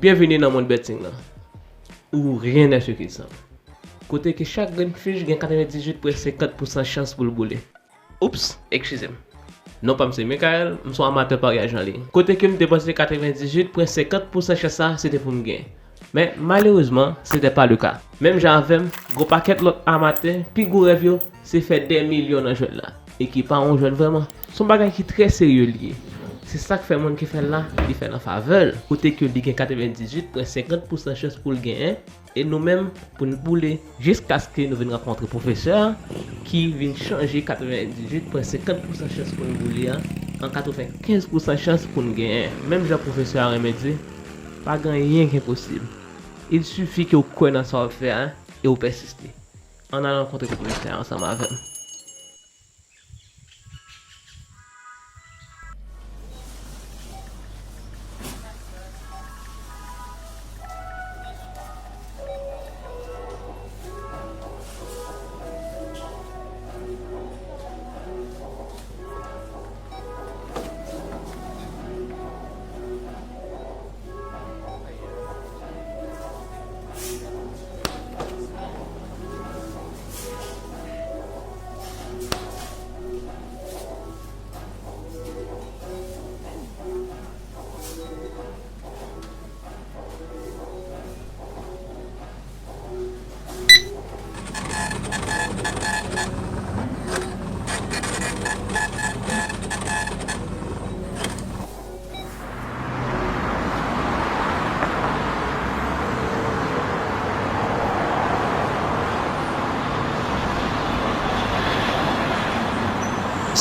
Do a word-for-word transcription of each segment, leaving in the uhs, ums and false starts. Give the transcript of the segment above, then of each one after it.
Byenvini nan mond betting lan. Ou rien n'est ce qu'il semble. Kote ke chak grenn fich gen katrevendizuit pwen senkant pousan chans pou l boule. Oups, ekskize m. Non pa m se Michael, m se yon amatè paryaj an liy. Kote ke m te panse katrevendizuit pwen senkant pousan chans sa se te pou m genyen. Men malerezman, se te pa le ka. Menm jan avè m, gwo pakèt lòt amatè, pi gwo rèv yo, se fè dè milyon nan jwèt la. E ki pa yon jwèt vrèman. Se yon bagay ki trè serye li ye. Se sa k fè moun ki fè l la, li fè l an favè l. Kote ke li gen katrevendizuit pwen senkant pousan chans pou l genyen, e nou menm, pou n boule, jiskaske nou vin rankontre pwofesè a, ki vin chanje katrevendizuit pwen senkant pousan chans pou n boule a, an katrevenkenz pousan chans pou n genyen. Menm jan pwofesè a renmen di, pa gen anyen ki enposib. Il suffit ke w kwè nan sa w ap fè a, e w pèsiste. Ann al rankontre pwofesè a ansanm avè m.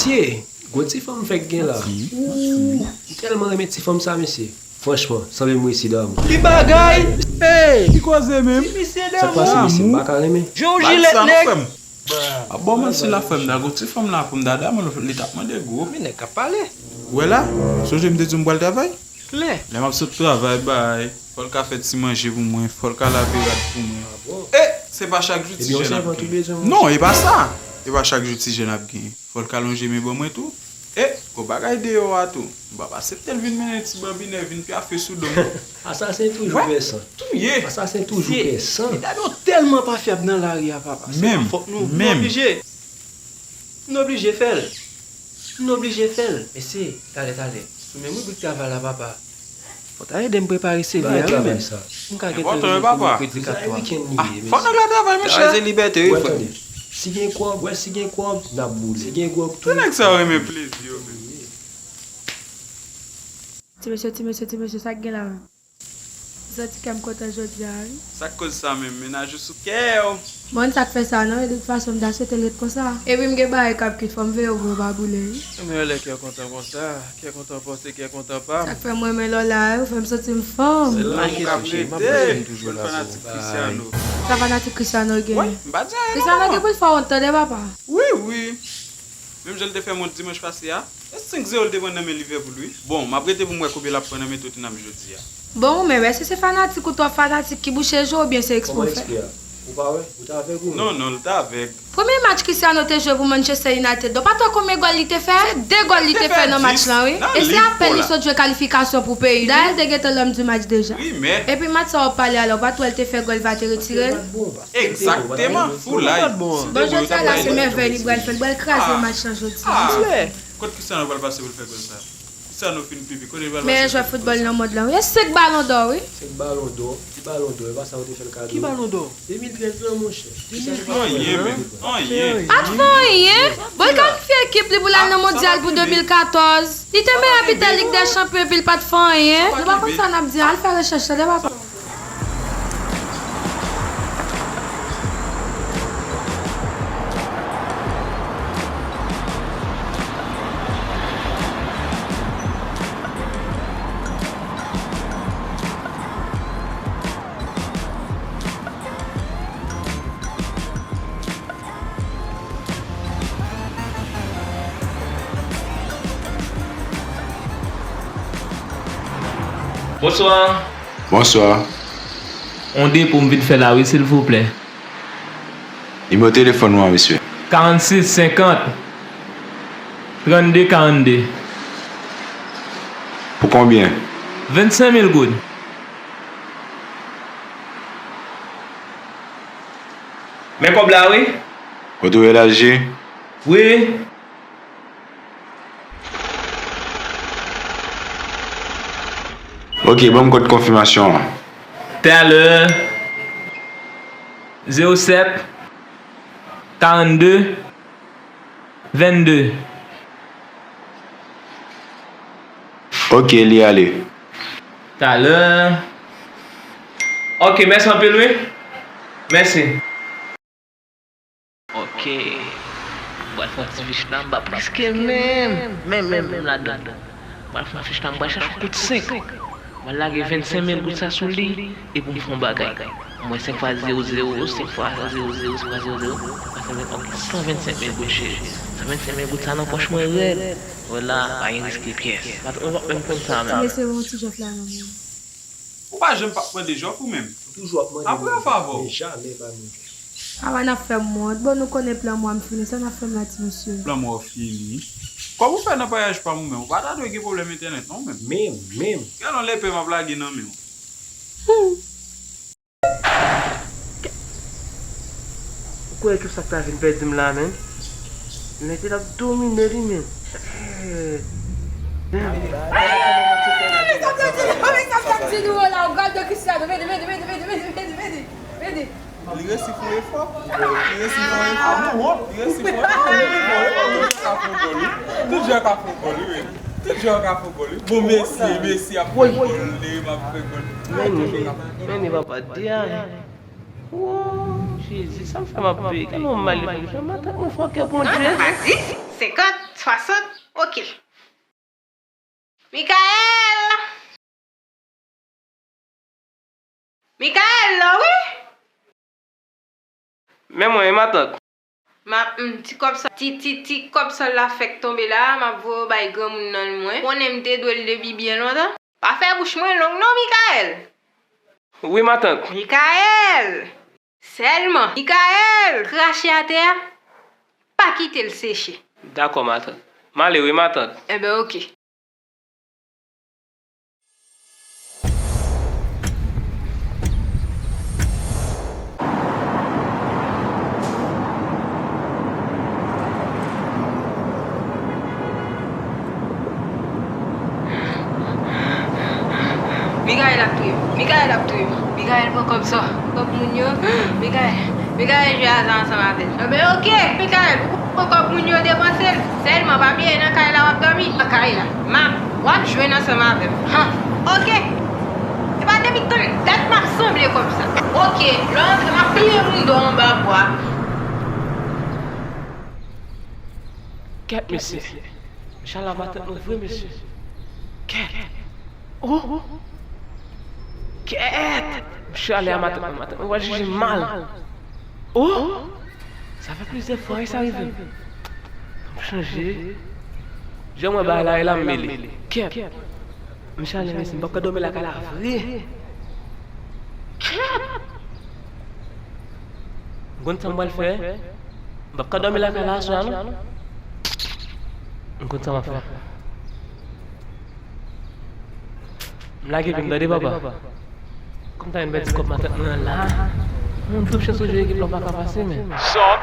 Mesye, gwo ti fanm fèk gen la. Ooh, m tèlman renmen ti fanm sa, mesye. Franchman, sanble m resi damou. Ki bagay! Hey! Ki koze menm? Ti misye damou. Sa k pase, mesye? M pa ka renmen. Jwe yon jilèt, nèg. A bon, men si la fè m dago ti fanm la pou m dada, men li t ap mande gwo. Men nèg k ap pale. Ou wè la? Sonje m te di w m pral travay? Klè. Lè m ap sot travay, bay, fò l ka fè ti manje pou mwen, fò l ka lave rad pou mwen. E, se pa chak jou ti jèn ap genyen. Non, e pa sa. E pa chak jou ti jèn ap genyen. Fò l ka lonje men ban mwen tou. E, gwo bagay deyò a tou. M p ap aksepte l vin mennen ti banbinè, vin pyafe sou do m. Asasen toujou pè san. Touye. Asasen toujou pè san. Mesye, medam yo tèlman pa fyab nan lari a, papa. Se pa fòt nou. Nou oblije. Nou oblije fè l. Nou oblije fè l. Mesye, talè, talè. Sou menm ribrik travay la, papa. Fò ta ede m prepare C V a, wi, men. M ka gen tan pou kredi kat twa. Ah, fò nèg la travay, monchè. Travay se libète, wi, frè. Si gen kòb, wè, si gen kòb, n ap boule. Si gen gwòg tou. Ti nèg sa yo renmen plezi yo, men. Ti mesye, ti mesye, ti mesye, sa k gen la menm? M santi kè m kontan jodi a, wi. Sa k koz sa menm? Mennaj ou sou kè w. Bon, sa k fè sa non, e de tout fason m ta swete l ret konsa. Epi m gen bagay k ap kwit, fò m veye w pou yo pa boule, wi. Mwen lè kè kontan konsa, kè kontan pòte, kè kontan pa m. Sa k fè m renmen lè w la, wi, ou fè m santi m fanm. Se lanmou k ap rete. Bon fanatik Cristiano. Sa fanatik Cristiano gen? Wi, m pa di anyen non, mama. Cristiano gen pou l fè w wont tande, papa. Wi, wi. Menm jan l te fè m wont dimanch pase a, e senk zewo l te pran nan men Liverpool, wi. Bon, m ap rete pou m wè konbyen l ap pran nan men Tottenham jodi a. Bon, ou menm, èske se fanatik ou twòp fanatik ki bouche je w oubyen se eksprè w fè? Kòman eksprè a? Ou pa wè? Ou t avèg ou menm? Non, non, l t avèg. Premye match Cristiano te jwe pou Manchester United, ou pa t wè konbyen gòl li te fè? Se de gòl li te fè nan match lan, wi. E se apèn li sot jwe kalifikasyon pou peyi l. Dayè, l te gentan l'homme du match deja. Epi match sa w ap pale a la, ou pa t wè l te fè gòl, va te retire l? Egzakteman, foulay. Bon, jodi a la, se mèvèy li pral fè, li pral kraze match lan jodi a. Kot Cristiano pral pase pou l fè gòl sa? Cristiano fin pipi, kote l pral pase? Meyè jwè foutbòl nan mond lan, wi. E senk balon dò, wi. Senk balon dò, ki balon dò, e pa sa yo te fè l kado. Ki balon dò? De mil trèz lan, monchè. Anyen, menm, anyen. Pa t fè anyen. Bon, li kalifye ekip li pou l al nan mondyal pou de mil katòz. Li te meyè bitè Lig dè Chanpyon epi l pa t fè anyen. Nou pa konn sa n ap di, al fè rechèch, tande, papa. Bonswa. Bonswa. On depo m vin fè la wi, silvouplè. Nimewo telefòn ou an, mesye? Karannsis senkant trannde karannde. Pou konbyen? Vennsenk mil goud. Men kòb la wi. Ou tou elaji? Wi. Ok, ban m kòd konfimasyon an. Talè. Zewo sèt, karannde, vennde. Ok, li ale. Talè. Ok, mèsi anpil wi. Mèsi. Ok. M pral fè yon ti fich la, m pa prèske menm. Menm, menm, menm ladan. M pral fè yon fich la, m pral chache yon kout senk. M pral lage vennsenk mil goud sa sou li, epi m fè yon bagay. Mwen senk fwa zewo zewo, senk fwa zewo zewo, senk fwa zewo zewo, senk fwa senk mil, ok, san vennsenk mil goud cheri. San vennsenk mil goud sa nan pòch mwen rèd. Vwala, pa gen riske pyès. Patwon pa menm konn sa menm. Mesye, bon ti jòf la non menm. Ou pa janm p ap mande jòf ou menm. Ou toujou ap mande. Apre an favè w. Men jamè ba nou jòf. Apa n ap fè m wont? Bon, nou konnen plan mwa m fini, sa n ap fè m la ti mesye? Plan mwa w fini? Kòb ou fè nan paryaj pa m ou menm, ou pa ta dwe gen pwoblèm entènèt non menm. Menm, menm. Gad yon lepe m ap lage nan men w. Ou kwè ekip sa k ta vin pèdi m la menm? Nèg yo t ap domine li menm. Li resi fè efò. Li resi fè efò. Li resi fè efò. Tout jan ka fè gòl wi. Tout jan ka fè gòl wi. Tout jan ka fè gòl wi. Bon, Messi, Messi ap fè gòl li, m ap fè gòl. Men ni, men ni papa di a. Wo, Jezi, sa m fè m ap peye? Gade yon mal li fè m. Matant mwen fòkè Bondye. Nan, pa di, senkant, swasant, ok. Mikaèl! Mikaèl la wi! Men mwen wi, matant. M ap, m, ti kòb sa, ti, ti, ti kòb sa la fèk tonbe la, m ap voye w bay granmoun nan mwen. Konnen m te dwe l depi byen lontan. Pa fè bouch mwen long non, Mikaèl! Wi, matant. Mikaèl! Sèlman, Mikaèl! Krache atè a, pa kite l seche. Dakò, matant. M ale wi, matant. Enben, ok. Mikaèl ap touye m. Mikaèl ap touye m. Mikaèl pran kòb sa. Kòb moun yo. Mikaèl. Mikaèl jwe aza ansanm avè l. Enben, ok, Mikaèl, ou pran kòb moun yo, depanse l. Sèlman, pa bliye, nan kay la w ap dòmi. Nan kay la. M ap, w ap jwenn ansanm avè m. Han. Ok. Se pa depi tan dat m ap sanble kòb sa. Ok, lè w antre, m ap pliye moun do anba bwa. Kèt, mesye. Chala matant mwen vre, mesye. Kèt. Oh! Kèt! Misye ale a matant mwen, matant mwen pral jije m mal. Oh! Sa fè plizyè fwa wi sa rive m. Fò m chanje. Jan m wè bagay la ye la m mele. Kèt! Misye ale mesye, m p ap ka dòmi lakay la vre. Kèt! M konn sa m pral fè. M p ap ka dòmi lakay la aswè a non. M konn sa m ap fè. M lage pi m tande papa. Kòm ta vin pèdi kòb matant mwen an la. Mwen m twoup chans ou jwe ekip la w pa ka pase men. Son.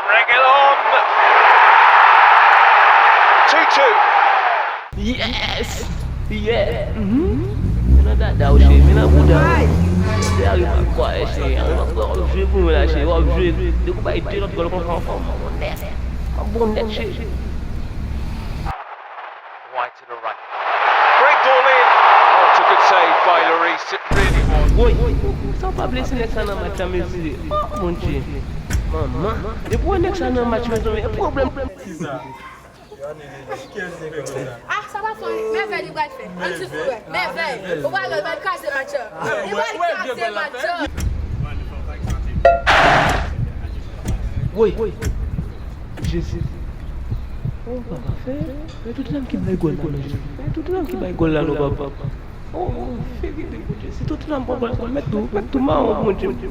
Reguilon. Two two. Yes. Yeah. Mhm. Men nan dada w cheri, men nan bouda w. Se Harry Maguire cheri. Harry Maguire w ap jwe pou mwen la cheri. W ap jwe. Depi w bay de lòt gòl konsa w fè m bon nèt. W ap bon nèt cheri. Wide to the right. Great ball in. Oh, it's a good save by Lloris. It really was. Woy, sa w pa blese nèg sa nan match la, mesye. Oh, Bondye. Manman. Depi w wè nèg sa nan match, mezanmi, e pwoblèm. Ah, sa pa fè mèvèy li pral fè. Ann swiv pou wè. Mèvèy. Ou pral wè, l pral kraze match la. Li pral kraze match la. Woy. Jezi. Oh, papa, fè. Men tout nonm ki bay gòl la, non, Jezi. Men tout nonm ki bay gòl la, non, papa. Oh, fè gide, Bondye. Si tout nonm pran gòl, mèt tou, mèt tou mawon, Bondye.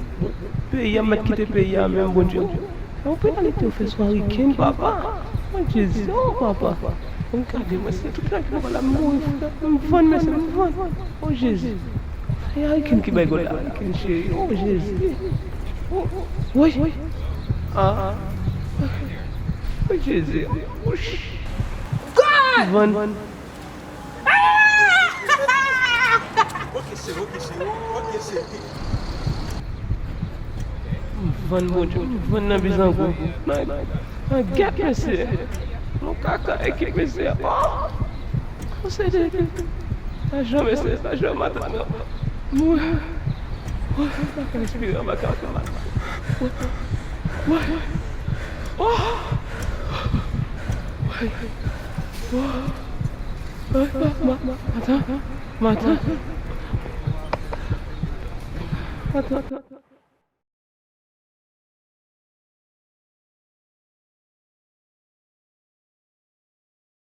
Peyi a mèt kite peyi a menm, Bondye. Yon penalite yo fè sou Harry Kane, papa. Oh, Jezi, oh, papa. Mwen gade, mwen, si tout nèg ki nan gòl la, m mouri, frè. M vann, mesye, m vann. Oh, Jezi. E Harry Kane ki bay gòl la, Harry Kane, cheri. Oh, Jezi. Woy! Ah! Woy, Jezi! Wouch! Van! Van, Bondye, van nan bizango. Nan, nan gèt mesye. Nou kaka ekip mesye. Oh! Konsèy de, de, lajan mesye, lajan matant. Mwen, mwen pa ka respire, mwen pa ka fè mal. Mwen, mwen, oh! Mwen, mwen, mwen, mwen, matant, matant. Matant.